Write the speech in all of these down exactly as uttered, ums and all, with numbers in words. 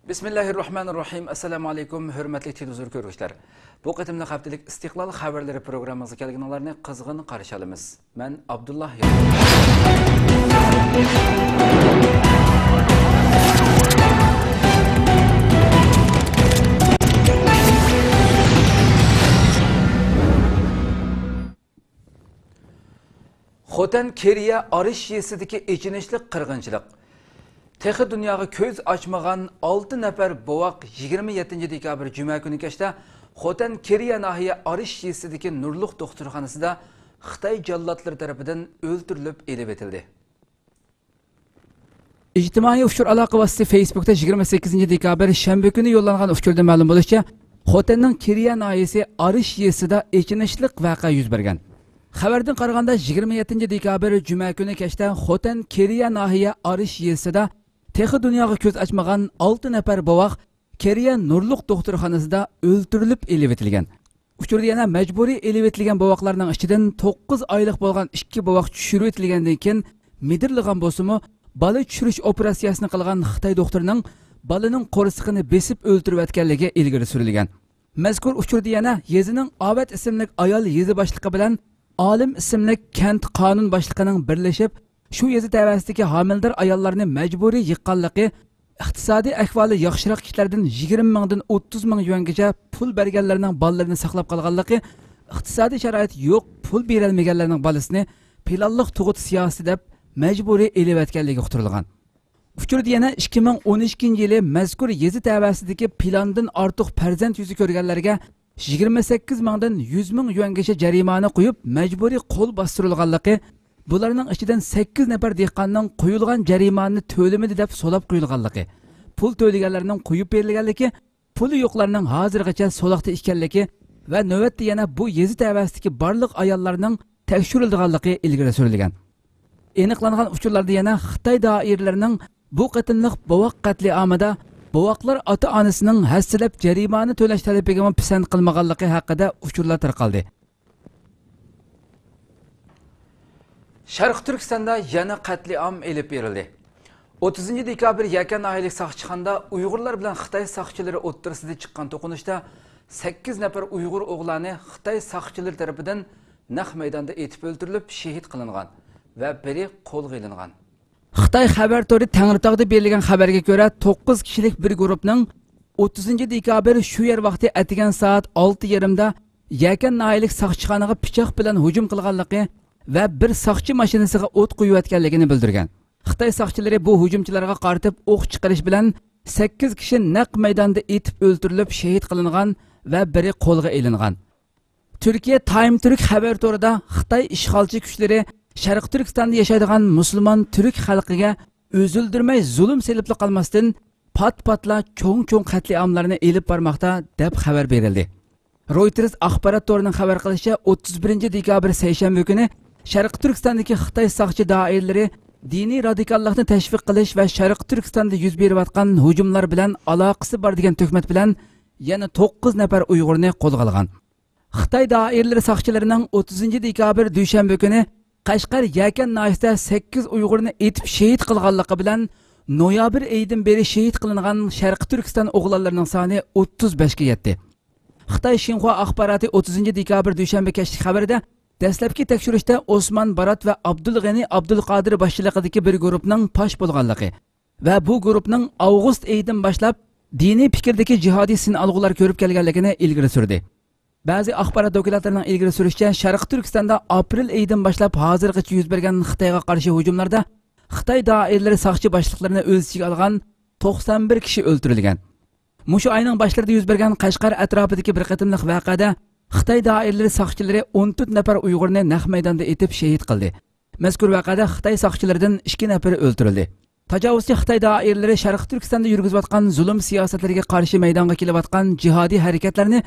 بىسمىللاھىررەھمانىررەھىم. ئەسسالامۇئەلەيكۇم، ھۆرمەتلىك تېلېۋىزور كۆرگۈچىلەر. بۇ قېتىملىق ھەپتىلىك ئىستىقلال خەۋەرلىرى پروگراممىمىزغا كەلگىنىڭلارنى قىزغىن قارشى ئالىمىز. مەن ئابدۇللا ياقۇپ. خوتەن كېرىيە ئارىش يېزىسىدىكى ئېچىنىشلىق قىرغىنچىلىق. تېخى دۇنياغا كۆز ئاچمىغان ئالتە نەپەر بوۋاق يىگىرمە يەتتىنچى دېكابىر جۈمە كۈنى كەچتە خوتەن كېرىيە ناھىيە ئارىش يېزىسىدىكى نۇرلۇق دوختۇرخانىسىدا خىتاي جاللاتلىرى تەرىپىدىن ئۆلتۈرۈلۈپ ئېلىۋېتىلدى. ئىجتىمائىي ئۇچۇر ئالاقە ۋاسىتىسى فېيسبۇكتا يىگىرمە سەككىزىنچى دېكابىر شەنبە كۈنى يوللانغان ئۇچۇردا مەلۇم بولۇشىچە، خوتەننىڭ كېرىيە ناھىيەسى ئارىش يېزىسىدا ئېچىنىشلىق ۋەقە يۈز بەرگەن. خەۋەردىن قارىغاندا، يىگىرمە يەتتىنچى دېكابىر جۈمە كۈنى كەچتە خوتەن كېرىيە ناھىيە ئارىش يېزىسىدا تېخى دۇنياغا كۆز ئاچمىغان ئالتە نەپەر بوۋاق كېرىيە نۇرلۇق دوختۇرخانىسىدا ئۆلتۈرۈلۈپ ئېلىۋېتىلگەن. ئۇچۇردا يەنە مەجبۇرىي ئېلىۋېتىلگەن بوۋاقلارنىڭ ئىچىدىن توققۇز ئايلىق بولغان ئىككى بوۋاق چۈشۈرۈۋېتىلگەندىن كېيىن مىدىرلىغان بولسىمۇ، بالا چۈشۈرۈش ئوپېراتسىيەسىنى قىلغان خىتاي دوختۇرىنىڭ بالىنىڭ قورسىقىنى بېسىپ ئۆلتۈرۈۋەتكەنلىكى ئىلگىرى سۈرۈلگەن. مەزكۇر ئۇچۇردا يەنە يېزىنىڭ ئاۋەت ئىسىملىك ئايال يېزا باشلىقى بىلەن ئالىم ئىسىملىك كەنت قانۇن باشلىقىنىڭ بىرلىشىپ، شۇ يېزا تەۋەسىدىكى ھامىلىدار ئاياللارنى مەجبۇرىي يىغقانلىقى، ئىقتىسادىي ئەھۋالى ياخشىراق كىشىلەردىن يىگىرمە مىڭدىن ئوتتۇز مىڭ يۈەنگىچە پۇل بەرگەنلەرنىڭ بالىلىرىنى ساقلاپ قالغانلىقى، ئىقتىسادىي شارائىتى يوق پۇل بېرەلمىگەنلەرنىڭ بالىسىنى پىلانلىق تۇغۇت سىياسىتى دەپ مەجبۇرىي ئېلىۋەتكەنلىكى ئۇقتۇرۇلغان. ئۇچۇردا يەنە ئىككى مىڭ ئون ئىككىنچى يىلى مەزكۇر يېزا تەۋەسىدىكى پىلاندىن ئارتۇق پەرزەنت يۈزى كۆرگەنلەرگە يىگىرمە سەككىز مىڭدىن يۈز مىڭ يۈەنگىچە جەرىمانە قويۇپ، مەجبۇرىي قول باستۇرۇلغانلىقى، بۇلارنىڭ ئىچىدىن سەككىز نەپەر دېھقاننىڭ قويۇلغان جەرىمانىنى تۆلىمىدى دەپ سولاپ قويۇلغانلىقى، پۇل تۆلىگەنلەرنىڭ قويۇپ بېرىلگەنلىكى، پۇلى يوقلارنىڭ ھازىرغىچە سولاقتا ئىكەنلىكى ۋە نۆۋەتتە يەنە بۇ يېزا تەۋەسىدىكى بارلىق ئاياللارنىڭ تەكشۈرۈلىدىغانلىقى ئىلگىرى سۈرۈلگەن. ئېنىقلانغان ئۇچۇرلاردا يەنە خىتاي دائىرىلىرىنىڭ بۇ قېتىملىق بوۋاق قەتلىئامىدا بوۋاقلار ئاتا-ئانىسىنىڭ ھەسسىلەپ جەرىمانە تۆلەش تەلىپىگىمۇ پىسەنت قىلمىغانلىقى ھەققىدە ئۇچۇرلار تارقالدى. شەرقىي تۈركىستاندا يەنە قەتلىئام ئېلىپ بېرىلدى. ئوتتۇزىنچى دېكابىر يەكەن ناھىيەلىك ساقچىخانىدا ئۇيغۇرلار بىلەن خىتاي ساقچىلىرى ئوتتۇرىسىدا چىققان توقۇنۇشتا سەككىز نەپەر ئۇيغۇر ئوغلانى خىتاي ساقچىلىرى تەرىپىدىن نەق مەيداندا ئېتىپ ئۆلتۈرۈلۈپ شېھىت قىلىنغان ۋە بىرى قولغا ئېلىنغان. خىتاي خەۋەر تورى تەڭرىتاغدا بېرىلگەن خەۋەرگە كۆرە، توققۇز كىشىلىك بىر گۇرۇپنىڭ ئوتتۇزىنچى دېكابىر شۇ يەر ۋاقتى ئەتىگەن سائەت ئالتە يېرىمدا يەكەن ناھىيەلىك ساقچىخانىغا پىچاق بىلەن ھۇجۇم قىلغانلىقى ۋە بىر ساقچى ماشىنىسىغا ئوت قويۇۋەتكەنلىكىنى بىلدۈرگەن. خىتاي ساقچىلىرى بۇ ھۇجۇمچىلارغا قارىتىپ ئوق چىقىرىش بىلەن سەككىز كىشى نەق مەيداندا ئېتىپ ئۆلتۈرۈلۈپ شېھىت قىلىنغان ۋە بىرى قولغا ئېلىنغان. تۈركىيە تايم تۈرك خەۋەر تورىدا خىتاي ئىشغالچى كۈچلىرى شەرقىي تۈركىستاندا ياشايدىغان مۇسۇلمان تۈرك خەلقىگە ئۈزۈلدۈرمەي زۇلۇم سېلىپلا قالماستىن، پات-پاتلا چوڭ-چوڭ قەتلىئاملارنى ئېلىپ بارماقتا، دەپ خەۋەر بېرىلدى. رويتېرس ئاخبارات تورىنىڭ خەۋەر قىلىشىچە، ئوتتۇز بىرىنچى دېكابىر سەيشەنبە كۈنى شەرقىي تۈركىستاندىكى خىتاي ساقچى دائىرىلىرى دىنىي رادىكاللىقنى تەشۋىق قىلىش ۋە شەرقىي تۈركىستاندا يۈز بېرىۋاتقان ھۇجۇملار بىلەن ئالاقىسى بار دېگەن تۆھمەت بىلەن يەنە توققۇز نەپەر ئۇيغۇرنى قولغا ئالغان. خىتاي دائىرىلىرى ساقچىلىرىنىڭ ئوتتۇزىنچى دېكابىر دۈشەنبە كۈنى قەشقەر يەكەن ناھىيەسىدە سەككىز ئۇيغۇرنى ئېتىپ شېھىت قىلغانلىقى بىلەن، نويابىر ئېيىدىن بېرى شېھىت قىلىنغان شەرقىي تۈركىستان ئوغلانلىرىنىڭ سانى ئوتتۇز بەشكە يەتتى. خىتاي شىنخۇا ئاخباراتى ئوتتۇزىنچى دېكابىر دۈشەنبە كەچلىك خەۋىرىدە، دەسلەپكى تەكشۈرۈشتە ئوسمان بارات ۋە ئابدۇلغېنى ئابدۇلقادىر باشچىلىقىدىكى بىر گۇرۇپنىڭ پاش بولغانلىقى ۋە بۇ گۇرۇپنىڭ ئاۋغۇست ئېيىدىن باشلاپ دىنىي پىكىردىكى جىھادىي سىنئالغۇلار كۆرۈپ كەلگەنلىكىنى ئىلگىرى سۈردى. بەزى ئاخبارات دوكلاتلىرىنىڭ ئىلگىرى سۈرۈشىچە، شەرقىي تۈركىستاندا ئاپرېل ئېيىدىن باشلاپ ھازىرغىچە يۈز بەرگەن خىتايغا قارشى ھۇجۇملاردا خىتاي دائىرىلىرى ساقچى باشلىقلىرىنى ئۆز ئىچىگە ئالغان توقسان بىر كىشى ئۆلتۈرۈلگەن. مۇشۇ ئاينىڭ باشلىرىدا يۈز بەرگەن قەشقەر ئەتراپىدىكى بىر قېتىملىق ۋەقەدە خىتاي دائىرىلىرى ساقچىلىرى ئون تۆت نەپەر ئۇيغۇرنى نەق مەيداندا ئېتىپ شېھىت قىلدى. مەزكۇر ۋەقەدە خىتاي ساقچىلىرىدىن ئىككى نەپىرى ئۆلتۈرۈلدى. تاجاۋۇزچى خىتاي دائىرىلىرى شەرقىي تۈركىستاندا يۈرگۈزۈۋاتقان زۇلۇم سىياسەتلىرىگە قارشى مەيدانغا كېلىۋاتقان جىھادىي ھەرىكەتلەرنى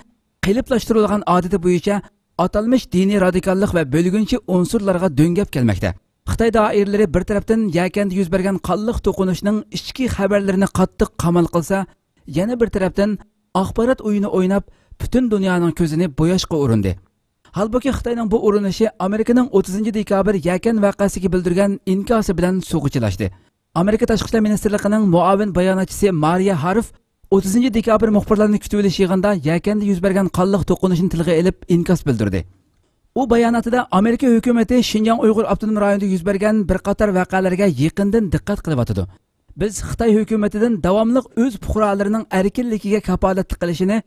قېلىپلاشتۇرۇلغان ئادىتى بويىچە ئاتالمىش دىنىي رادىكاللىق ۋە بۆلگۈنچى ئۇنسۇرلارغا دۆڭگەپ كەلمەكتە. خىتاي دائىرىلىرى بىر تەرەپتىن يەكەندە يۈز بەرگەن قانلىق توقۇنۇشنىڭ ئىچكى خەۋەرلىرىنى قاتتىق قامال قىلسا، يەنە بىر تەرەپتىن ئاخبارات ئويۇنى ئويناپ، پۈتۈن دۇنيانىڭ كۆزىنى بوياشقا ئۇرۇندى. ھالبۇكى، خىتاينىڭ بۇ ئۇرۇنۇشى ئامېرىكىنىڭ ئوتتۇزىنچى دېكابىر يەكەن ۋەقەسىگە بىلدۈرگەن ئىنكاسى بىلەن سۇغا چىلاشتى. ئامېرىكا تاشقى ئىشلار مىنىستىرلىقىنىڭ مۇئاۋىن باياناتچىسى مارىيا ھارف ئوتتۇزىنچى دېكابىر مۇخبىرلارنى كۈتۈۋېلىش يىغىنىدا يەكەندە يۈز بەرگەن قانلىق توقۇنۇشنى تىلغا ئېلىپ ئىنكاس بىلدۈردى. ئۇ باياناتىدا ئامېرىكا ھۆكۈمىتى شىنجاڭ ئۇيغۇر ئاپتونوم رايونىدا يۈز بەرگەن بىر قاتار ۋەقەلەرگە يېقىندىن دىققەت قىلىۋاتىدۇ. بىز خىتاي ھۆكۈمىتىدىن داۋاملىق ئۆز پۇقرالىرىنىڭ ئەركىنلىكىگە كاپالەتلىك قىلىشىنى،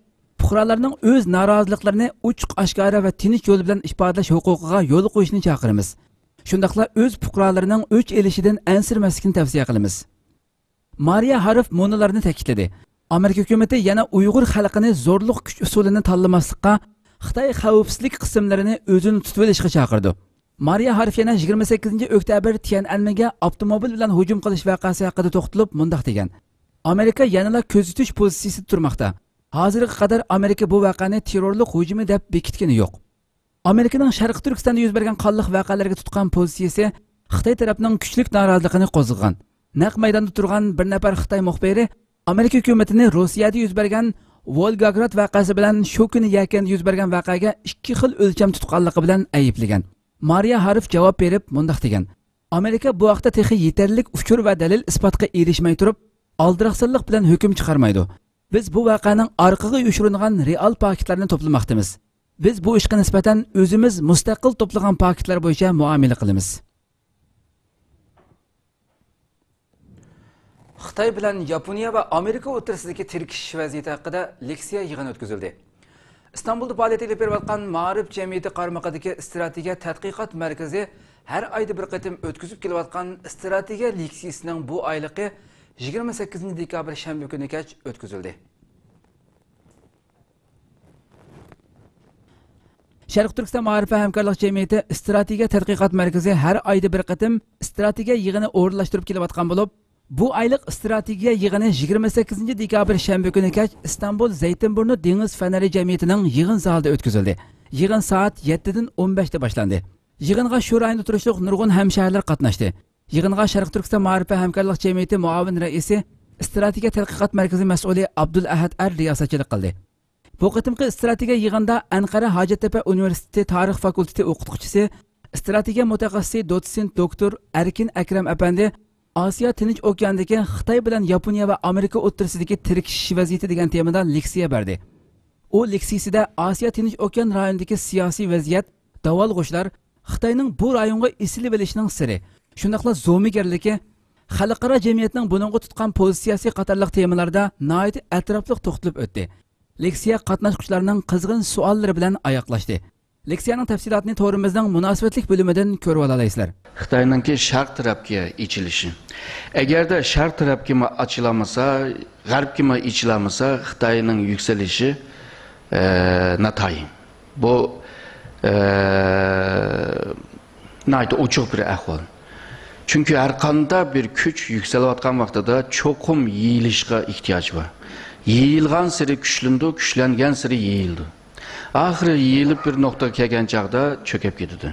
پۇقرالارنىڭ ئۆز نارازىلىقلىرىنى ئوچۇق ئاشكارا ۋە تىنچ يول بىلەن ئىپادىلەش ھوقۇقىغا يول قويۇشنى چاقىرىمىز. شۇنداقلا ئۆز پۇقرالىرىنىڭ ئۆچ ئېلىشىدىن ئەنسىرىمەسلىكىنى تەۋسىيە قىلىمىز. مارىيا ھارف مۇنۇلارنى تەكىتلىدى: ئامېرىكا ھۆكۈمىتى يەنە ئۇيغۇر خەلقىنى زورلۇق كۈچ ئۇسۇلىنى تاللىماسلىققا، خىتاي خەۋپسىزلىك قىسىملىرىنى ئۆزىنى تۇتۇۋېلىشقا چاقىرىدۇ. مارىيا ھارف يەنە يىگىرمە سەككىزىنچى ئۆكتەبىر تيەنئەنمېنگە ئاپتوموبىل بىلەن ھۇجۇم قىلىش ۋەقەسى ھەققىدە توختىلىپ مۇنداق دېگەن: ئامېرىكا يەنىلا كۆزىتىش پوزىتسىيىسىدە تۇرماقتا. ھازىرغا قەدەر ئامېرىكا بۇ ۋەقەنى تېررورلۇق ھۇجۇمى دەپ بېكىتكىنى يوق. ئامېرىكىنىڭ شەرقىي تۈركىستاندا يۈز بەرگەن قانلىق ۋەقەلەرگە تۇتقان پوزىتسىيىسى خىتاي تەرەپنىڭ كۈچلۈك نارازىلىقىنى قوزغىغان. نەق مەيداندا تۇرغان بىر نەپەر خىتاي مۇخبىرى ئامېرىكا ھۆكۈمىتىنى روسىيەدە يۈز بەرگەن ۋولگاگراد ۋەقەسى بىلەن شۇ كۈنى يەكەندە يۈز بەرگەن ۋەقەگە ئىككى خىل ئۆلچەم تۇتقانلىقى بىلەن ئەيىبلىگەن. مارىيا ھارف جاۋاب بېرىپ مۇنداق دېگەن: ئامېرىكا بۇ ھەقتە تېخى يېتەرلىك ئۇچۇر ۋە دەلىل ئىسپاتقا ئېرىشمەي تۇرۇپ، ئالدىراقسانلىق بىلەن ھۆكۈم چىقارمايدۇ. بىز بۇ ۋەقەنىڭ ئارقىغا يوشۇرۇنغان رېئال پاكىتلارنى توپلىماقتىمىز. بىز بۇ ئىشقا نىسبەتەن ئۆزىمىز مۇستەقىل توپلىغان پاكىتلار بويىچە مۇئامىلە قىلىمىز. خىتاي بىلەن ياپونىيە ۋە ئامېرىكا ئوتتۇرىسىدىكى تىركىشىش ۋەزىيىتى ھەققىدە لېكسىيە يىغىنى ئۆتكۈزۈلدى. ئىستانبۇلدا پائالىيەت ئېلىپ بېرىۋاتقان مائارىپ جەمئىيىتى قارمىقىدىكى ئىستراتېگىيە تەتقىقات مەركىزى ھەر ئايدا بىر قېتىم ئۆتكۈزۈپ كېلىۋاتقان ئىستراتېگىيە لېكسىيىسىنىڭ بۇ ئايلىقى يىگىرمە سەككىزىنچى دېكابىر شەنبە كۈنى كەچ ئۆتكۈزۈلدى. شەرقىي تۈركىستان مائارىپ ۋە ھەمكارلىق جەمئىيىتى ئىستراتېگىيە تەتقىقات مەركىزى ھەر ئايدا بىر قېتىم ئىستراتېگىيە يىغىنى ئورۇنلاشتۇرۇپ كېلىۋاتقان بولۇپ، بۇ ئايلىق ئىستراتېگىيە يىغىنى يىگىرمە سەككىزىنچى دېكابىر شەنبە كۈنى كەچ ئىستانبۇل زەيتىنبۇرنۇ دېڭىز فەنلىرى جەمئىيىتىنىڭ يىغىن زالىدا ئۆتكۈزۈلدى. يىغىن سائەت يەتتىدىن ئون بەشتە باشلاندى. يىغىنغا شۇ رايوندا تۇرۇشلۇق نۇرغۇن ھەمشەھەرلەر قاتناشتى. يىغىنغا شەرقىي تۈركىستان مائارىپ ۋە ھەمكارلىق جەمئىيىتى مۇئاۋىن رەئىسى، ئىستراتېگىيە تەتقىقات مەركىزى مەسئۇلى ئابدۇل ئەھەد ئەر رىياسەتچىلىك قىلدى. بۇ قېتىمقى ئىستراتېگىيە يىغىنىدا ئەنقەرە ھاجەتتەپە ئۇنىۋېرسىتېتى تارىخ فاكۇلتېتى ئوقۇتقۇچىسى، ئىستراتېگىيە مۇتەخەسسىسى دوتسېنت دوكتور ئەركىن ئەكرەم ئەپەندى ئاسىيا تىنچ ئوكياندىكى خىتاي بىلەن ياپونىيە ۋە ئامېرىكا ئوتتۇرىسىدىكى تىركىشىش ۋەزىيىتى دېگەن تېمىدا لېكسىيە بەردى. ئۇ لېكسىيىسىدە ئاسىيا تىنچ ئوكيان رايونىدىكى سىياسىي ۋەزىيەت، داۋالغۇشلار، خىتاينىڭ بۇ رايونغا ئېسىلىۋېلىشىنىڭ سىرى، شۇنداقلا زومىگەرلىكى، خەلقئارا جەمئىيەتنىڭ بۇنىڭغا تۇتقان پوزىتسىيەسى قاتارلىق تېمىلاردا ناھايىتى ئەتراپلىق توختىلىپ ئۆتتى. لېكسىيە قاتناشقۇچىلارنىڭ قىزغىن سوئاللىرى بىلەن ئاياغلاشتى. لېكسىيەنىڭ تەپسىلاتىنى تورىمىزنىڭ مۇناسىۋەتلىك بۆلۈمىدىن كۆرۈۋالالايسىلەر. خىتاينىڭكى شەرق تەرەپكە ئېچىلىشى. ئەگەردە شەرق تەرەپكىمۇ ئاچىلالمىسا، غەربكىمۇ ئېچىلالمىسا، خىتاينىڭ يۈكسىلىشى، ئە، ناتايىن. بۇ، ئە، ناھايىتى ئوچۇق بىر ئەھۋال. چۈنكى ھەر قانداق بىر كۈچ يۈكسىلىۋاتقان ۋاقتىدا چوقۇم يېيىلىشقا ئېھتىياج بار. يېيىلغانسېرى كۈچلىنىدۇ، كۈچلەنگەنسېرى يېيىلىدۇ. ئاخىرى يېيىلىپ بىر نۇقتىغا كەلگەن چاغدا چۆكۈپ كېتىدۇ.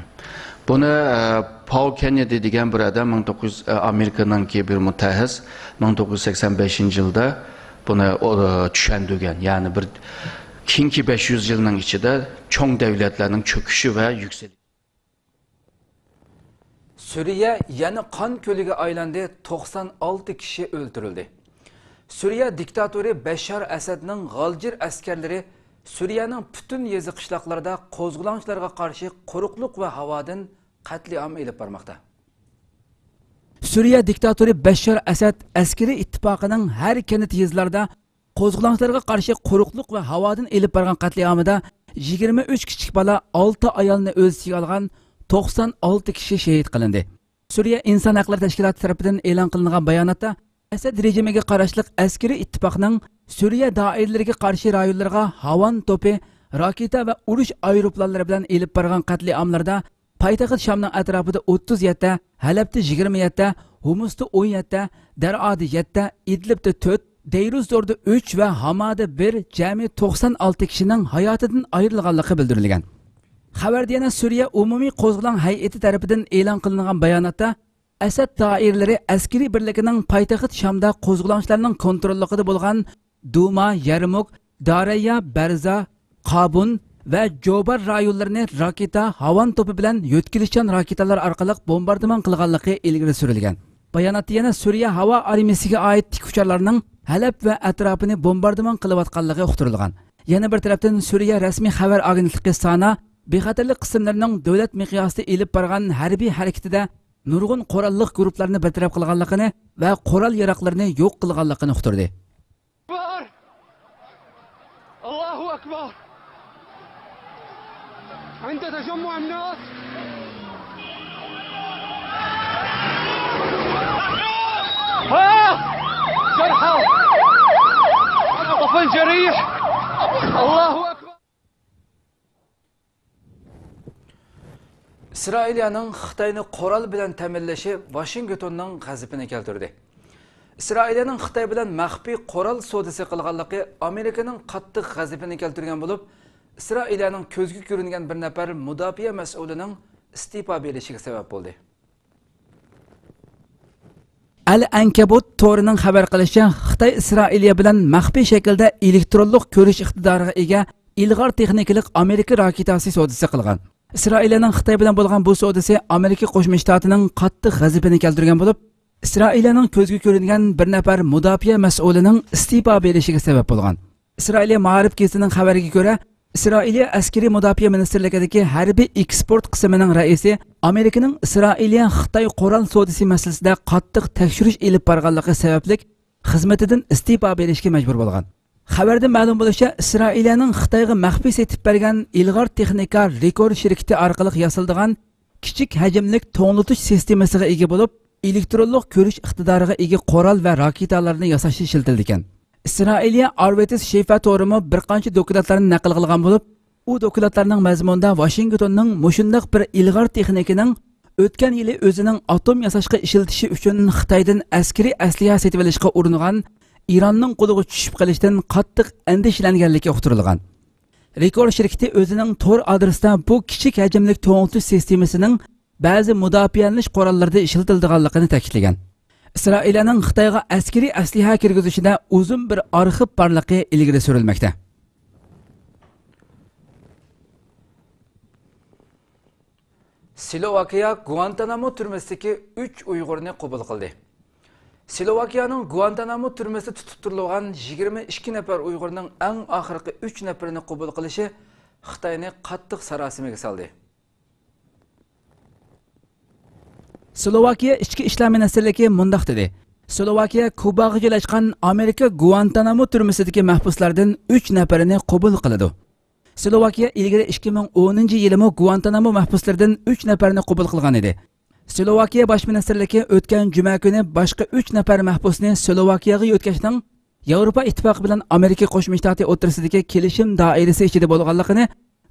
بۇنى، ئە، پاول كېننېدى دېگەن بىر ئادەم مىڭ توققۇز يۈز، ئە، ئامېرىكىنىڭكى بىر مۇتەخەسسىس مىڭ توققۇز يۈز سەكسەن بەشىنچى يىلدا بۇنى، ئە، چۈشەندۈرگەن. يەنى بىر كېيىنكى بەش يۈز يىلنىڭ ئىچىدە چوڭ دەۋلەتلەرنىڭ چۆكۈشى ۋە يۈكسىلىشى. سۈرىيە يەنە قان كۆلىگە ئايلاندى، توقسان ئالتە كىشى ئۆلتۈرۈلدى. سۈرىيە دىكتاتورى بەششار ئەسەدنىڭ غالجىر ئەسكەرلىرى سۈرىيەنىڭ پۈتۈن يېزا قىشلاقلىرىدا قوزغىلاڭچىلارغا قارشى قۇرۇقلۇق ۋە ھاۋادىن قەتلىئام ئېلىپ بارماقتا. سۈرىيە دىكتاتورى بەششار ئەسەد ئەسكىرىي ئىتتىپاقىنىڭ ھەر كەنت يېزىلاردا قوزغىلاڭچىلارغا قارشى قۇرۇقلۇق ۋە ھاۋادىن ئېلىپ بارغان قەتلىئامىدا يىگىرمە ئۈچ كىچىك بالا، ئالتە ئايالنى ئۆز ئىچىگە ئالغان توقسان ئالتە كىشى شېھىت قىلىندى. سۈرىيە ئىنسان ھەقلىرى تەشكىلاتى تەرىپىدىن ئېلان قىلىنغان باياناتتا، ئەسەد رېجىمىگە قاراشلىق ئەسكىرىي ئىتتىپاقنىڭ سۈرىيە دائىرىلىرىگە قارشى رايونلىرىغا ھاۋان توپى، راكېتا ۋە ئۇرۇش ئايروپىلانلىرى بىلەن ئېلىپ بارغان قەتلىئاملىرىدا پايتەخت شامنىڭ ئەتراپىدا ئوتتۇز يەتتە، ھەلەبتە يىگىرمە يەتتە، ھومۇستا ئون يەتتە، دەرئادا يەتتە، ئىدلىبتا تۆت، دەيرۇززوردا ئۈچ ۋە ھامادا بىر، جەمئىي توقسان ئالتە كىشىنىڭ ھاياتىدىن ئايرىلغانلىقى بىلدۈرۈلگەن. خەۋەردە يەنە سۈرىيە ئومۇمىي قوزغىلاڭ ھەيئىتى تەرىپىدىن ئېلان قىلىنغان باياناتتا، ئەسەد دائىرىلىرى ئەسكىرىي بىرلىكىنىڭ پايتەخت شامدا قوزغىلاڭچىلارنىڭ كونتروللۇقىدا بولغان دۇما، يەرمۇك، دارەييا، بەرزا، قابۇن ۋە جوبار رايونلىرىنى راكېتا، ھاۋان توپى بىلەن يۆتكىلىشچان راكېتالار ئارقىلىق بومباردىمان قىلغانلىقى ئىلگىرى سۈرۈلگەن. باياناتتا يەنە سۈرىيە ھاۋا ئارمىيىسىگە ئائىت تىكۇچارلارنىڭ ھەلەب ۋە ئەتراپىنى بومباردىمان قىلىۋاتقانلىقى ئۇقتۇرۇلغان. يەنە بىر تەرەپتىن، سۈرىيە رەسمىي خەۋەر ئاگېنتلىقى سانا بىخەتەرلىك قىسىملىرىنىڭ دۆلەت مىقياسىدا ئېلىپ بارغان ھەربىي ھەرىكىتىدە نۇرغۇن قوراللىق گۇرۇپپىلارنى بىر تەرەپ قىلغانلىقىنى ۋە قورال ياراغلىرىنى يوق قىلغانلىقىنى ئۇقتۇردى. أكبر! الله أكبر! عند تجمع الناس. آه! جرحى! طفل جريح! الله أكبر! ئىسرائىلىيەنىڭ خىتاينى قورال بىلەن تەمىنلىشى ۋاشىنگتوننىڭ غەزىپىنى كەلتۈردى. ئىسرائىلىيەنىڭ خىتاي بىلەن مەخپىي قورال سودىسى قىلغانلىقى ئامېرىكىنىڭ قاتتىق غەزىپىنى كەلتۈرگەن بولۇپ، ئىسرائىلىيەنىڭ كۆزگە كۆرۈنگەن بىر نەپەر مۇداپىئە مەسئۇلىنىڭ ئىستېپا بېرىشىگە سەۋەب بولدى. ئەل ئەنكەبۇت تورىنىڭ خەۋەر قىلىشىچە، خىتاي ئىسرائىلىيە بىلەن مەخپىي شەكىلدە ئېلېكترونلۇق كۆرۈش ئىقتىدارىغا ئىگە ئىلغار تېخنىكىلىق ئامېرىكا راكېتاسى سودىسى قىلغان. ئىسرائىلىيەنىڭ خىتاي بىلەن بولغان بۇ سودىسى ئامېرىكا قوشما شتاتىنىڭ قاتتىق غەزىپىنى كەلتۈرگەن بولۇپ، ئىسرائىلىيەنىڭ كۆزگە كۆرۈنگەن بىر نەپەر مۇداپىئە مەسئۇلىنىڭ ئىستېپا بېرىشىگە سەۋەب بولغان. ئىسرائىلىيە مائارىپ گېزىتىنىڭ خەۋىرىگە كۆرە، ئىسرائىلىيە ئەسكىرىي مۇداپىئە مىنىستىرلىكىدىكى ھەربىي ئېكسپورت قىسمىنىڭ رەئىسى ئامېرىكىنىڭ ئىسرائىلىيە خىتاي قورال سودىسى مەسىلىسىدە قاتتىق تەكشۈرۈش ئېلىپ بارغانلىقى سەۋەبلىك خىزمىتىدىن ئىستېپا بېرىشكە مەجبۇر بولغان. خەۋەردىن مەلۇم بولۇشىچە، ئىسرائىلىيەنىڭ خىتايغا مەخپىي سېتىپ بەرگەن ئىلغار تېخنىكا رېكور شىركىتى ئارقىلىق ياسىلىدىغان كىچىك ھەجىملىك توڭلىتىش سىستېمىسىغا ئىگە بولۇپ، ئېلېكترونلۇق كۆرۈش ئىقتىدارىغا ئىگە قورال ۋە راكېتالارنى ياساشتا ئىشلىتىلىدىكەن. ئىسرائىلىيە ئارۋېتس شىفا تورىمۇ بىر قانچە دوكلاتلارنى نەقىل قىلغان بولۇپ، ئۇ دوكلاتلارنىڭ مەزمۇنىدا ۋاشىنگتوننىڭ مۇشۇنداق بىر ئىلغار تېخنىكىنىڭ ئۆتكەن يىلى ئۆزىنىڭ ئاتوم ياساشقا ئىشلىتىشى ئۈچۈن خىتايدىن ئەسكىرىي ئەسلىھە سېتىۋېلىشقا ئۇرۇنغان ئىراننىڭ قولىغا چۈشۈپ قېلىشتىن قاتتىق ئەندىشىلەنگەنلىكى ئۇقتۇرۇلغان. رېكور شىركىتى ئۆزىنىڭ تور ئادرېسىدا بۇ كىچىك ھەجىملىك توڭلىتىش سىستېمىسىنىڭ بەزى مۇداپىئەلىنىش قوراللىرىدا ئىشلىتىلىدىغانلىقىنى تەكىتلىگەن. ئىسرائىلىيەنىڭ خىتايغا ئەسكىرىي ئەسلىھە كىرگۈزۈشىدە ئۇزۇن بىر ئارخىپ بارلىقى ئىلگىرى سۈرۈلمەكتە. سلوۋاكىيە گۇئانتانامو تۈرمىسىدىكى ئۈچ ئۇيغۇرنى قوبۇل قىلدى. سلوۋاكىيەنىڭ گۇئانتانامو تۈرمىسىدە تۇتۇپ تۇرۇلغان يىگىرمە ئىككى نەپەر ئۇيغۇرنىڭ ئەڭ ئاخىرقى ئۈچ نەپىرىنى قوبۇل قىلىشى خىتاينى قاتتىق ساراسىمىگە سالدى. سلوۋاكىيە ئىچكى ئىشلار مىنىستىرلىكى مۇنداق دېدى: سلوۋاكىيە كۇباغا جايلاشقان ئامېرىكا گۇئانتانامو تۈرمىسىدىكى مەھبۇسلاردىن ئۈچ نەپىرىنى قوبۇل قىلىدۇ. سلوۋاكىيە ئىلگىرى ئىككى مىڭ ئونىنچى يىلىمۇ گۇئانتانامو مەھبۇسلىرىدىن ئۈچ نەپەرنى قوبۇل قىلغان ئىدى. سلوۋاكىيە باش مىنىستىرلىكى ئۆتكەن جۈمە كۈنى باشقا ئۈچ نەپەر مەھبۇسنى سلوۋاكىيەگە يۆتكەشنىڭ ياۋروپا ئىتتىپاقى بىلەن ئامېرىكا قوشما شتاتى ئوتتۇرىسىدىكى كېلىشىم دائىرىسى ئىچىدە بولغانلىقىنى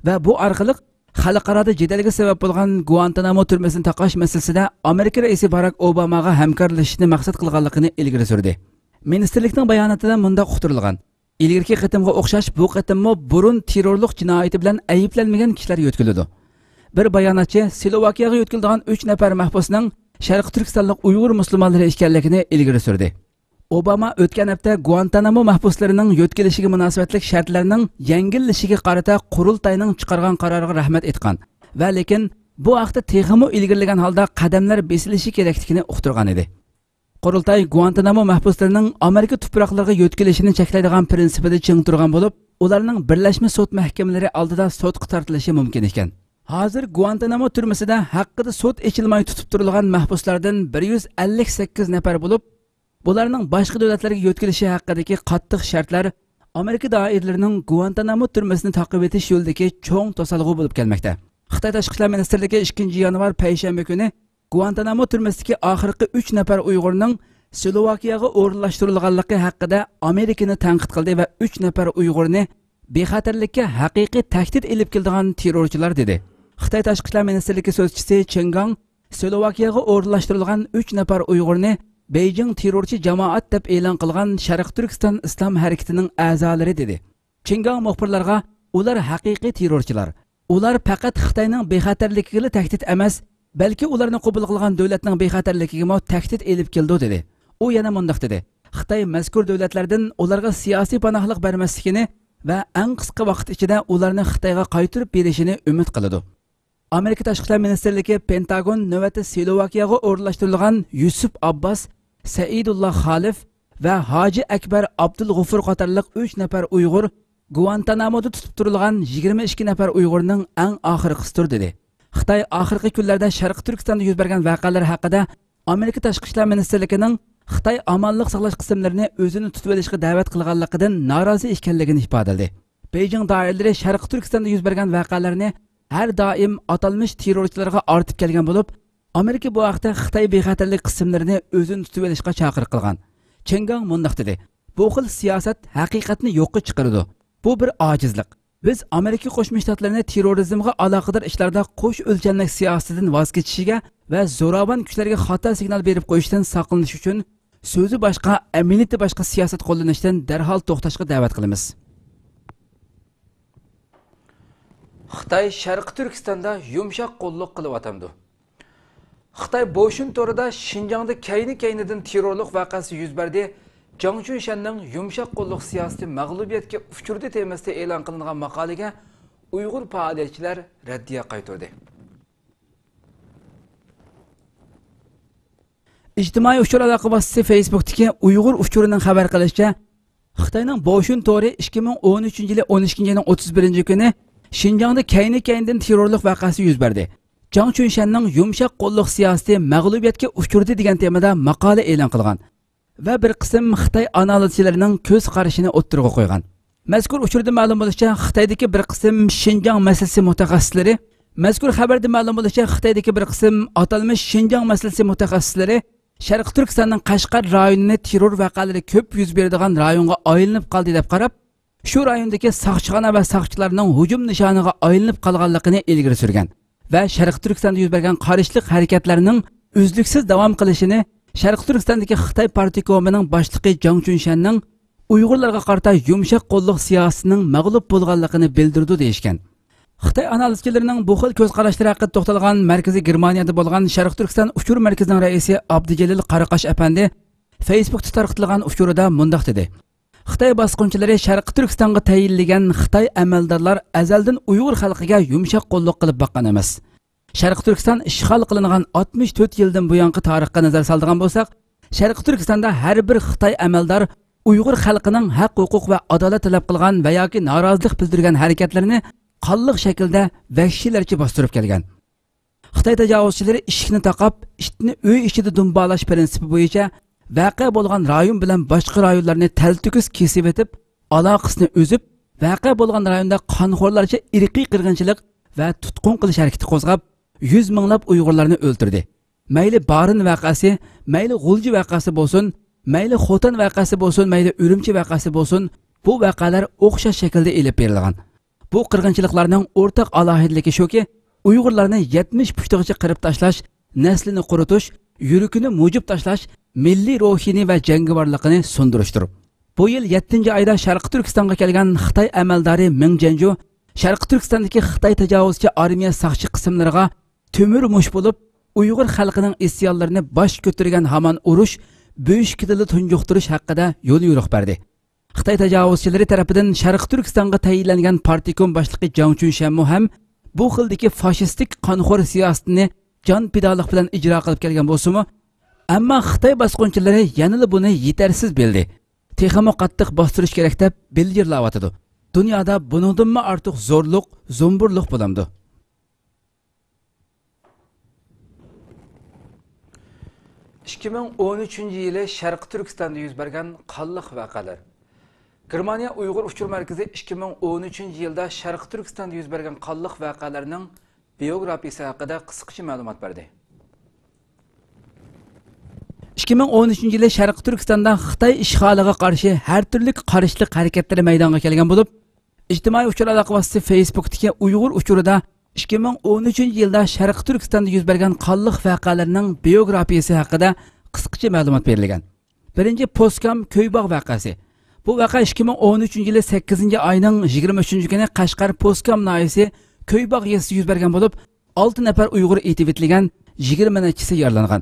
ۋە بۇ ئارقىلىق خەلقئارادا جېدەلگە سەۋەب بولغان گۇئانتانامو تۈرمىسىنى تاقاش مەسىلىسىدە ئامېرىكا رەئىسى باراك ئوباماغا ھەمكارلىشىشنى مەقسەت قىلغانلىقىنى ئىلگىرى سۈردى. مىنىستىرلىكنىڭ باياناتىدا مۇنداق ئۇقتۇرۇلغان: ئىلگىرىكى قېتىمغا ئوخشاش بۇ قېتىممۇ بۇرۇن تېررورلۇق جىنايىتى بىلەن ئەيىبلەنمىگەن كىشىلەر يۆتكىلىدۇ. بىر باياناتچى سلوۋاكىيەگە يۆتكىلىدىغان ئۈچ نەپەر مەھبۇسنىڭ شەرقىي تۈركىستانلىق ئۇيغۇر مۇسۇلمانلىرى ئىكەنلىكىنى ئىلگىرى سۈردى. ئوباما ئۆتكەن ھەپتە گۇئانتانامو مەھبۇسلىرىنىڭ يۆتكىلىشىگە مۇناسىۋەتلىك شەرتلەرنىڭ يەڭگىللىشىگە قارىتا قۇرۇلتاينىڭ چىقارغان قارارىغا رەھمەت ئېيتقان ۋە لېكىن بۇ ھەقتە تېخىمۇ ئىلگىرىلىگەن ھالدا قەدەملەر بېسىلىشى كېرەكلىكىنى ئۇقتۇرغان ئىدى. قۇرۇلتاي گۇئانتانامو مەھبۇسلىرىنىڭ ئامېرىكا تۇپراقلىرىغا يۆتكىلىشىنى چەكلەيدىغان پىرىنسىپىدا چىڭ تۇرغان بولۇپ، ئۇلارنىڭ بىرلەشمە سوت مەھكىمىلىرى ئالدىدا سوتقا تارتىلىشى مۇمكىن ئىكەن. ھازىر گۇئانتانامو تۈرمىسىدە ھەققىدە سوت ئېچىلماي تۇتۇپ تۇرۇلغان مەھبۇسلاردىن بىر يۈز ئەللىك سەككىز نەپەر بولۇپ، بۇلارنىڭ باشقا دۆلەتلەرگە يۆتكىلىشى ھەققىدىكى قاتتىق شەرتلەر ئامېرىكا دائىرىلىرىنىڭ گۇئانتانامو تۈرمىسىنى تاقىۋېتىش يولىدىكى چوڭ توسالغۇ بولۇپ كەلمەكتە. خىتاي تاشقى ئىشلار مىنىستىرلىكى ئىككىنچى يانۋار پەيشەنبە كۈنى گۇئانتانامو تۈرمىسىدىكى ئاخىرقى ئۈچ نەپەر ئۇيغۇرنىڭ سلوۋاكىيەگە ئورۇنلاشتۇرۇلغانلىقى ھەققىدە ئامېرىكىنى تەنقىد قىلدى ۋە ئۈچ نەپەر ئۇيغۇرنى بىخەتەرلىككە ھەقىقىي تەھدىت ئېلىپ كېلىدىغان تېررورچىلار دېدى. خىتاي تاشقى ئىشلار مىنىستىرلىكى سۆزچىسى چېن گاڭ سلوۋاكىيەگە ئورۇنلاشتۇرۇلغان ئۈچ نەپەر ئۇيغۇرنى بېيجىڭ تېررورچى جامائەت دەپ ئېلان قىلغان شەرقىي تۈركىستان ئىسلام ھەرىكىتىنىڭ ئەزالىرى دېدى. چېن گاڭ مۇخبىرلارغا، ئۇلار ھەقىقىي تېررورچىلار. ئۇلار پەقەت خىتاينىڭ بىخەتەرلىكىگىلا تەھدىت ئەمەس، بەلكى ئۇلارنى قوبۇل قىلغان دۆلەتنىڭ بىخەتەرلىكىگىمۇ تەھدىت ئېلىپ كېلىدۇ، دېدى. ئۇ يەنە مۇنداق دېدى: خىتاي مەزكۇر دۆلەتلەردىن ئۇلارغا سىياسىي پاناھلىق بەرمەسلىكىنى ۋە ئەڭ قىسقا ۋاقىت ئىچىدە ئۇلارنى خىتايغا قايتۇرۇپ بېرىشىنى ئۈمىد قىلىدۇ. ئامېرىكا تاشقى ئىشلار مىنىستىرلىكى پېنتاگون نۆۋەتتە سلوۋاكىيەگە ئورۇنلاشتۇرۇلغان يۈسۈپ ئابباس، سەئىدۇللا خالىف ۋە ھاجى ئەكبەر ئابدۇلغوفۇر قاتارلىق ئۈچ نەپەر ئۇيغۇر گۇئانتانامودا تۇتۇپ تۇرۇلغان يىگىرمە ئىككى نەپەر ئۇيغۇرنىڭ ئەڭ ئاخىرقىسىدۇر، دېدى. خىتاي ئاخىرقى كۈنلەردە شەرقىي تۈركىستاندا يۈز بەرگەن ۋەقەلەر ھەققىدە ئامېرىكا تاشقى ئىشلار مىنىستىرلىكىنىڭ خىتاي ئامانلىق ساقلاش قىسىملىرىنى ئۆزىنى تۇتۇۋېلىشقا دەۋەت قىلغانلىقىدىن نارازى ئىكەنلىكىنى ئىپادىلىدى. بېيجىڭ دائىرىلىرى شەرقىي تۈركىستاندا يۈز بەرگەن ۋەقەلەرنى ھەر دائىم ئاتالمىش تېررورچىلارغا ئارتىپ كەلگەن بولۇپ، ئامېرىكا بۇ ھەقتە خىتاي بىخەتەرلىك قىسىملىرىنى ئۆزىنى تۇتۇۋېلىشقا چاقىرىق قىلغان. چېن گاڭ مۇنداق دېدى: بۇ خىل سىياسەت ھەقىقەتنى يوققا چىقىرىدۇ. بۇ بىر ئاجىزلىق. بىز ئامېرىكا قوشما شتاتلىرىنى تېررورىزمغا ئالاقىدار ئىشلاردا قوش ئۆلچەملىك سىياسىتىدىن ۋاز كېچىشىگە ۋە زوراۋان كۈچلەرگە خاتا سىگنال بېرىپ قويۇشتىن ساقلىنىش ئۈچۈن، سۆزى باشقا، ئەمەلىيىتى باشقا سىياسەت قوللىنىشتىن دەرھال توختاشقا دەۋەت قىلىمىز. خىتاي شەرقىي تۈركىستاندا يۇمشاق قوللۇق قىلىۋاتامدۇ؟ خىتاي بوشۈن تورىدا شىنجاڭدا كەينى-كەينىدىن تېررورلۇق ۋەقەسى يۈز بەردى، جاڭ چۈنشەننىڭ يۇمشاق قوللۇق سىياسىتى مەغلۇبىيەتكە ئۇچرىدى تېمىسىدا ئېلان قىلىنغان ماقالىگە ئۇيغۇر پائالىيەتچىلەر رەددىيە قايتۇردى. ئىجتىمائىي ئۇچۇر ئالاقە ۋاسىتىسى فېيسبۇكتىكى ئۇيغۇر ئۇچۇرىنىڭ خەۋەر قىلىشىچە، خىتاينىڭ بوشۈن تورى ئىككى مىڭ ئون ئۈچىنچى يىلى ئون ئىككىنچى ئاينىڭ ئوتتۇز بىرىنچى كۈنى شىنجاڭدا كەينى-كەينىدىن تېررورلۇق ۋەقەسى يۈز بەردى. جاڭ چۈنشەننىڭ يۇمشاق قوللۇق سىياسىتى مەغلۇبىيەتكە ئۇچرىدى دېگەن تېمىدا ماقالە ئېلان قىلغان ۋە بىر قىسىم خىتاي ئانالىزچىلىرىنىڭ كۆز قارىشىنى ئوتتۇرىغا قويغان. مەزكۇر ئۇچۇردىن مەلۇم بولۇشىچە، خىتايدىكى بىر قىسىم شىنجاڭ مەسىلىسى مۇتەخەسسىسلىرى، مەزكۇر خەۋەردىن مەلۇم بولۇشىچە، خىتايدىكى بىر قىسىم ئاتالمىش شىنجاڭ مەسىلىسى مۇتەخەسسىسلىرى شەرقىي تۈركىستاننىڭ قەشقەر رايونىنى تېررور ۋەقەلىرى كۆپ يۈز بېرىدىغان رايونغا ئايلىنىپ قالدى دەپ قاراپ، شۇ رايوندىكى ساقچىخانا ۋە ساقچىلارنىڭ ھۇجۇم نىشانىغا ئايلىنىپ قالغانلىقىنى ئىلگىرى سۈرگەن ۋە شەرقىي تۈركىستاندا يۈز بەرگەن قارشىلىق ھەرىكەتلىرىنىڭ ئۈزلۈكسىز داۋام قىلىشىنى شەرقىي تۈركىستاندىكى خىتاي پارتكومىنىڭ باشلىقى جاڭ چۈنشەننىڭ ئۇيغۇرلارغا قارىتا يۇمشاق قوللۇق سىياسىتىنىڭ مەغلۇپ بولغانلىقىنى بىلدۈرىدۇ، دېيىشكەن. خىتاي ئانالىزچىلىرىنىڭ بۇ خىل كۆز قاراشلىرى ھەققىدە توختالغان مەركىزى گېرمانىيەدە بولغان شەرقىي تۈركىستان ئۇچۇر مەركىزىنىڭ رەئىسى ئابدۇجېلىل قاراقاش ئەپەندى فېيسبۇكتا تارقىتىلغان ئۇچۇرىدا مۇنداق دېدى: خىتاي باسقۇنچىلىرى شەرقىي تۈركىستانغا تەيىنلىگەن خىتاي ئەمەلدارلار ئەزەلدىن ئۇيغۇر خەلقىگە يۇمشاق قوللۇق قىلىپ باققان ئەمەس. شەرقىي تۈركىستان ئىشغال قىلىنغان ئاتمىش تۆت يىلدىن بۇيانقى تارىخقا نەزەر سالىدىغان بولساق، شەرقىي تۈركىستاندا ھەر بىر خىتاي ئەمەلدار ئۇيغۇر خەلقىنىڭ ھەق-ھوقۇق ۋە ئادالەت تەلەپ قىلغان ۋە ياكى نارازىلىق بىلدۈرگەن ھەرىكەتلىرىنى قانلىق شەكىلدە ۋەھشىيلەرچە باستۇرۇپ كەلگەن. خىتاي تاجاۋۇزچىلىرى ئىشىكنى تاقاپ، ئىتنى ئۆي ئىچىدە دۇمبالاش پىرىنسىپى بويىچە ۋەقە بولغان رايون بىلەن باشقا رايونلارنى تەلتۆكۈس كېسىۋېتىپ، ئالاقىسىنى ئۈزۈپ، ۋەقە بولغان رايوندا قانخورلارچە ئىرقىي قىرغىنچىلىق ۋە تۇتقۇن قىلىش ھەرىكىتى قوزغاپ، يۈز مىڭلاپ ئۇيغۇرلارنى ئۆلتۈردى. مەيلى بارىن ۋەقەسى، مەيلى غۇلجا ۋەقەسى بولسۇن، مەيلى خوتەن ۋەقەسى بولسۇن، مەيلى ئۈرۈمچى ۋەقەسى بولسۇن، بۇ ۋەقەلەر ئوخشاش شەكىلدە ئېلىپ بېرىلغان. بۇ قىرغىنچىلىقلارنىڭ ئورتاق ئالاھىدىلىكى شۇكى، ئۇيغۇرلارنى يەتمىش پۇشتىغىچە قىرىپ تاشلاش، نەسلىنى قۇرۇتۇش، يۈرىكىنى مۇجۇپ تاشلاش، مىللىي روھىنى ۋە جەڭگىۋارلىقىنى سۇندۇرۇشتۇر. بۇ يىل يەتتىنچى ئايدا شەرقىي تۈركىستانغا كەلگەن خىتاي ئەمەلدارى مېڭ جيەنجۇ شەرقىي تۈركىستاندىكى خىتاي تاجاۋۇزچى ئارمىيە ساقچى قىسىملىرىغا تۆمۈر مۇش بولۇپ، ئۇيغۇر خەلقىنىڭ ئىسيانلىرىنى باش كۆتۈرگەن ھامان ئۇرۇش، بۆشۈكىدىلا تۇنجۇقتۇرۇش ھەققىدە يوليورۇق بەردى. خىتاي تاجاۋۇزچىلىرى تەرىپىدىن شەرقىي تۈركىستانغا تەيىنلەنگەن پارتكوم باشلىقى جاڭ چۈنشەنمۇ ھەم بۇ خىلدىكى فاشىستىك قانخور سىياسىتىنى جان پىدالىق بىلەن ئىجرا قىلىپ كەلگەن بولسىمۇ، ئەمما خىتاي باسقۇنچىلىرى يەنىلا بۇنى يېتەرسىز بىلدى. تېخىمۇ قاتتىق باستۇرۇش كېرەك دەپ بىلجىرلاۋاتىدۇ. دۇنيادا بۇنىڭدىنمۇ ئارتۇق زورلۇق، زومبۇرلۇق بولامدۇ؟ ئىككى مىڭ ئون ئۈچىنچى يىلى شەرقىي تۈركىستاندا يۈز بەرگەن قانلىق ۋەقەلەر. گېرمانىيە ئۇيغۇر ئۇچۇر مەركىزى ئىككى مىڭ ئون ئۈچىنچى يىلدا شەرقىي تۈركىستاندا يۈز بەرگەن قانلىق ۋەقەلەرنىڭ بىيوگرافىيىسى ھەققىدە قىسقىچە مەلۇمات بەردى. ئىككى مىڭ ئون ئۈچىنچى يىلى شەرقىي تۈركىستاندا خىتاي ئىشغالىغا قارشى ھەر تۈرلۈك قارشىلىق ھەرىكەتلىرى مەيدانغا كەلگەن بولۇپ، ئىجتىمائىي ئۇچۇر ئالاقە ۋاسىتىسى فېيسبۇكتىكى ئۇيغۇر ئۇچۇرىدا ئىككى مىڭ ئون ئۈچىنچى يىلدا شەرقىي تۈركىستاندا يۈز بەرگەن قانلىق ۋەقەلەرنىڭ بىيوگرافىيىسى ھەققىدە قىسقىچە مەلۇمات بېرىلگەن. بىرىنچى، پوسكام كۆيباغ ۋەقەسى. بۇ ۋەقە ئىككى مىڭ ئون ئۈچىنچى يىلى سەككىزىنچى ئاينىڭ يىگىرمە ئۈچىنچى كۈنى قەشقەر پوسكام ناھىيەسى كۆيباغ يېزىسىدا يۈز بەرگەن بولۇپ، ئالتە نەپەر ئۇيغۇر ئېتىۋېتىلگەن، يىگىرمە نەچچىسى يارىلانغان.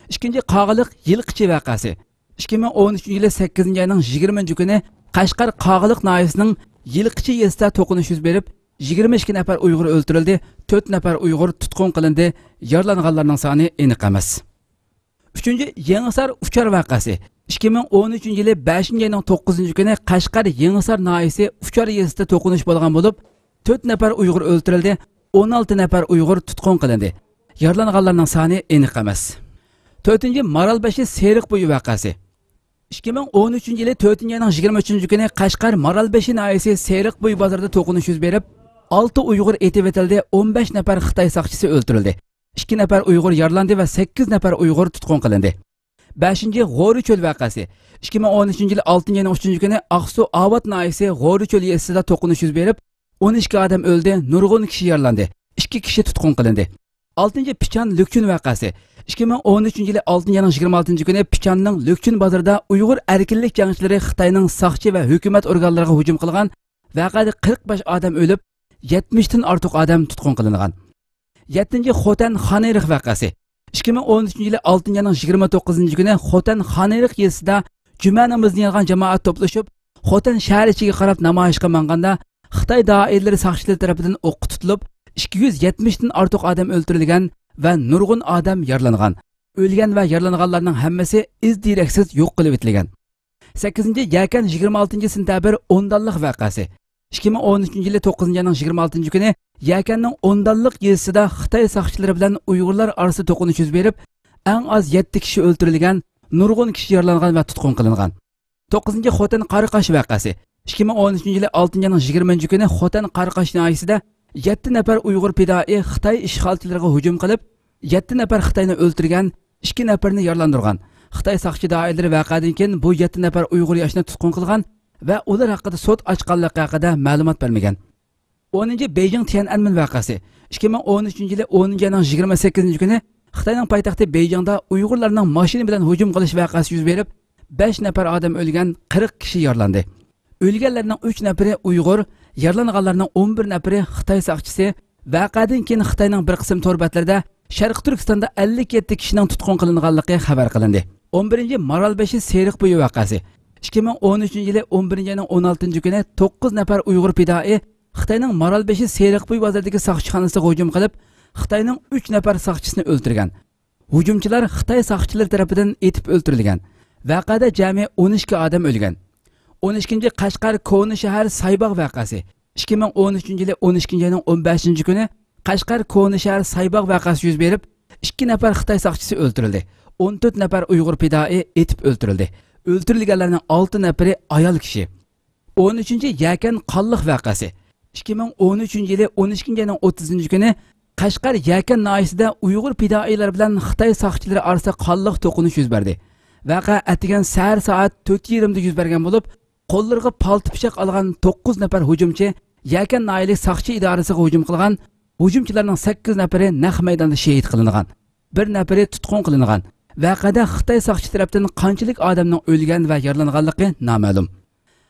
ئىككىنچى، قاغىلىق يىلقىچى ۋەقەسى. ئىككى مىڭ ئون ئۈچىنچى يىلى سەككىزىنچى ئاينىڭ يىگىرمىنچى كۈنى قەشقەر قاغىلىق ناھىيەسىنىڭ يىلقىچى يېزىسىدا توقۇنۇش يۈز بېرىپ، يىگىرمە ئىككى نەپەر ئۇيغۇر ئۆلتۈرۈلدى، تۆت نەپەر ئۇيغۇر تۇتقۇن قىلىندى، يارىلانغانلارنىڭ سانى ئېنىق ئەمەس. ئۈچىنچى، يېڭىسار ئۇچار ۋەقەسى. ئىككى مىڭ ئون ئۈچىنچى يىلى بەشىنچى ئاينىڭ توققۇزىنچى كۈنى قەشقەر يېڭىسار ناھىيەسى ئۇچار يېزىسىدا توقۇنۇش بولغان بولۇپ، تۆت نەپەر ئۇيغۇر ئۆلتۈرۈلدى، ئون ئالتە نەپەر ئۇيغۇر تۇتقۇن قىلىندى. يارىلانغانلارنىڭ سانى ئېنىق ئەمەس. تۆتىنچى، مارالبېشى سېرىق بويى ۋەقەسى. ئىككى مىڭ ئون ئۈچىنچى يىلى تۆتىنچى ئاينىڭ يىگىرمە ئۈچىنچى كۈنى قەشقەر مارالبېشى ناھىيەسى سېرىق بويى بازىرىدا توقۇنۇش يۈز بېرىپ، ئالتە ئۇيغۇر ئېتىۋېتىلدى، ئون بەش نەپەر خىتاي ساقچىسى ئۆلتۈرۈلدى، ئىككى نەپەر ئۇيغۇر يارىلاندى ۋە سەككىز نەپەر ئۇيغۇر تۇتقۇن قىلىندى. بەشىنچى، غورىچۆل ۋەقەسى. ئىككى مىڭ ئون ئۈچىنچى يىلى ئالتىنچى ئاينىڭ ئۈچىنچى كۈنى ئاقسۇ ئاۋات ناھىيەسى غورىچۆل يېزىسىدا توقۇنۇش يۈز بېرىپ، ئون ئىككى ئادەم ئۆلدى، نۇرغۇن كىشى يارىلاندى، ئىككى كىشى تۇتقۇن قىلىندى. ئالتىنچى، پىچان لۈكچۈن ۋەقەسى. ئىككى مىڭ ئون ئۈچىنچى يىلى ئالتىنچى ئاينىڭ يىگىرمە ئالتىنچى كۈنى پىچاننىڭ لۈكچۈن بازىرىدا ئۇيغۇر ئەركىنلىك جەڭچىلىرى خىتاينىڭ ساقچى ۋە ھۆكۈمەت ئورگانلىرىغا ھۇجۇم قىلغان، ۋەقەدە قىرىق بەش ئادەم ئۆلۈپ، يەتمىشتىن ئارتۇق ئادەم تۇتقۇن قىلىنغان. يەتتىنچى، خوتەن خانئېرىق ۋەقەسى. ئىككى مىڭ ئون ئۈچىنچى يىلى ئالتىنچى ئاينىڭ يىگىرمە توققۇزىنچى كۈنى خوتەن خانئېرىق يېزىسىدا جۈمە نامىزىنى يىغىلغان جامائەت توپلىشىپ، خوتەن شەھەر ئىچىگە قاراپ نامايىشقا ماڭغاندا، خىتاي دائىرىلىرى ساقچىلىرى تەرىپىدىن ئوققا تۇتۇلۇپ، ئىككى يۈز يەتمىشتىن ئارتۇق ئادەم ئۆلتۈرۈلگەن ۋە نۇرغۇن ئادەم يارىلانغان. ئۆلگەن ۋە يارىلانغانلارنىڭ ھەممىسى ئىز دېرەكسىز يوق قىلىۋېتىلگەن. سەككىزىنچى، يەكەن يىگىرمە ئالتىنچى سېنتەبىر ئوندانلىق ۋەقەسى. ئىككى مىڭ ئون ئۈچىنچى يىلى توققۇزىنچى ئاينىڭ يىگىرمە ئالتىنچى كۈنى يەكەننىڭ ئوندانلىق يېزىسىدا خىتاي ساقچىلىرى بىلەن ئۇيغۇرلار ئارىسىدا توقۇنۇش يۈز بېرىپ، ئەڭ ئاز يەتتە كىشى ئۆلتۈرۈلگەن، نۇرغۇن كىشى يارىلانغان ۋە تۇتقۇن قىلىنغان. توققۇزىنچى، خوتەن قاراقاش ۋەقەسى. ئىككى مىڭ ئون ئۈچىنچى يىلى ئالتىنچى ئاينىڭ يىگىرمىنچى كۈنى خوتەن قاراقاش ناھىيەسىدە يەتتە نەپەر ئۇيغۇر پىدائىي خىتاي ئىشغالچىلىرىغا ھۇجۇم قىلىپ، يەتتە نەپەر خىتاينى ئۆلتۈرگەن، ئىككى نەپەرنى يارىلاندۇرغان. خىتاي ساقچى دائىرىلىرى ۋەقەدىن كېيىن بۇ يەتتە نەپەر ئۇيغۇر ياشنى تۇتقۇن قىلغان ۋە ئۇلار ھەققىدە سوت ئاچقانلىقى ھەققىدە مەلۇمات بەرمىگەن. ئونىنچى، بېيجىڭ تيەنئەنمېن ۋەقەسى. ئىككى مىڭ ئون ئۈچىنچى يىلى ئونىنچى ئاينىڭ يىگىرمە سەككىزىنچى كۈنى خىتاينىڭ پايتەختى بېيجىڭدا ئۇيغۇرلارنىڭ ماشىنا بىلەن ھۇجۇم قىلىش ۋەقەسى يۈز بېرىپ، بەش نەپەر ئادەم ئۆلگەن، قىرىق كىشى يارىلاندى. ئۆلگەنلەرنىڭ ئۈچ نەپىرى ئۇيغۇر، يارىلانغانلارنىڭ ئون بىر نەپىرى خىتاي ساقچىسى. ۋەقەدىن كېيىن خىتاينىڭ بىر قىسىم تور بەتلىرىدە شەرقىي تۈركىستاندا ئەللىك يەتتە كىشىنىڭ تۇتقۇن قىلىنغانلىقى خەۋەر قىلىندى. ئون بىرىنچى، مارالبېشى سېرىق بويى ۋەقەسى. ئىككى مىڭ ئون ئۈچىنچى يىلى ئون بىرىنچى ئاينىڭ ئون ئالتىنچى كۈنى توققۇز نەپەر ئۇيغۇر پىدائىي خىتاينىڭ مارالبېشى سېرىق بويى بازىرىدىكى ساقچىخانىسىغا ھۇجۇم قىلىپ، خىتاينىڭ ئۈچ نەپەر ساقچىسىنى ئۆلتۈرگەن. ھۇجۇمچىلار خىتاي ساقچىلىرى تەرىپىدىن ئېتىپ ئۆلتۈرۈلگەن. ۋەقەدە جەمئىي ئون ئىككى ئادەم ئۆلگەن. ئون ئىككىنچى، قەشقەر كونا شەھەر سايباغ ۋەقەسى. ئىككى مىڭ ئون ئۈچىنچى يىلى ئون ئىككىنچى ئاينىڭ ئون بەشىنچى كۈنى قەشقەر كونا شەھەر سايباغ ۋەقەسى يۈز بېرىپ، ئىككى نەپەر خىتاي ساقچىسى ئۆلتۈرۈلدى. ئون تۆت نەپەر ئۇيغۇر پىدائىي ئېتىپ ئۆلتۈرۈلدى. ئۆلتۈرۈلگەنلەرنىڭ ئالتە نەپىرى ئايال كىشى. ئون ئۈچىنچى، يەكەن قانلىق ۋەقەسى. ئىككى مىڭ ئون ئۈچىنچى يىلى ئون ئىككىنچى ئاينىڭ ئوتتۇزىنچى كۈنى قەشقەر يەكەن ناھىيەسىدە ئۇيغۇر پىدائىيلار بىلەن خىتاي ساقچىلىرى ئارىسىدا قانلىق توقۇنۇش يۈز بەردى. ۋەقە ئەتىگەن سەھەر سائەت تۆت يېرىمدە يۈز بەرگەن بولۇپ، قوللىرىغا پالتا پىچاق ئالغان توققۇز نەپەر ھۇجۇمچى يەكەن ناھىيەلىك ساقچى ئىدارىسىغا ھۇجۇم قىلغان. ھۇجۇمچىلارنىڭ سەككىز نەپىرى نەق مەيداندا شېھىت قىلىنغان. بىر نەپىرى تۇتقۇن قىلىنغان. ۋەقەدە خىتاي ساقچى تەرەپتىن قانچىلىك ئادەمنىڭ ئۆلگەن ۋە يارىلانغانلىقى نامەلۇم.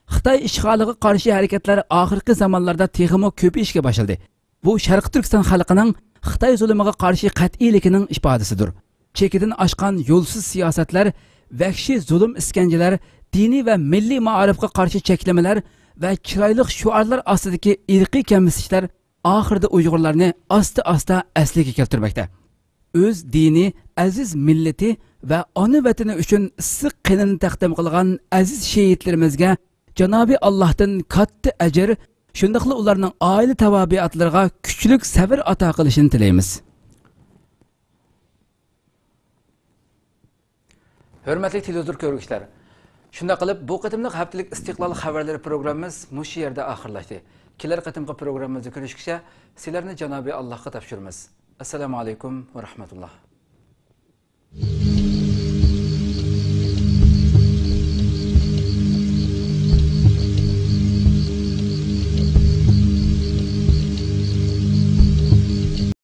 خىتاي ئىشغالىغا قارشى ھەرىكەتلەر ئاخىرقى زامانلاردا تېخىمۇ كۆپىيىشكە باشلىدى. بۇ شەرقىي تۈركىستان خەلقىنىڭ خىتاي زۇلۇمىغا قارشى قەتئىيلىكىنىڭ ئىپادىسىدۇر. چېكىدىن ئاشقان يولسىز سىياسەتلەر، ۋەھشىي زۇلۇم ئىسكەنجىلەر، دىنىي ۋە مىللىي مائارىپقا قارشى چەكلىمىلەر ۋە چىرايلىق شوئارلار ئاستىدىكى ئىرقىي كەمسىتىشلەر ئاخىرىدا ئۇيغۇرلارنى ئاستا-ئاستا ئەسلىگە كەلتۈرمەكتە. ئۆز دىنى، ئەزىز مىللىتى ۋە ئانا ۋەتىنى ئۈچۈن ئىسسىق قېنىنى تەقدىم قىلغان ئەزىز شېھىتلىرىمىزگە جانابى ئاللاھتىن كاتتا ئەجىر، شۇنداقلا ئۇلارنىڭ ئائىلە تاۋابىئاتلىرىغا كۈچلۈك سەۋر ئاتا قىلىشىنى تىلەيمىز. ھۆرمەتلىك تېلېۋىزور كۆرگۈچىلەر، شۇنداق قىلىپ، بۇ قېتىملىق ھەپتىلىك ئىستىقلال خەۋەرلىرى پروگراممىمىز مۇشۇ يەردە ئاخىرلاشتى. كېلەر قېتىمقى پروگراممىمىزدا كۆرۈشكىچە، سىلەرنى جانابى ئاللاھقا تاپشۇرىمىز. ئەسسالامۇ ئەلەيكۇم ۋە رەھمەتۇللاھ.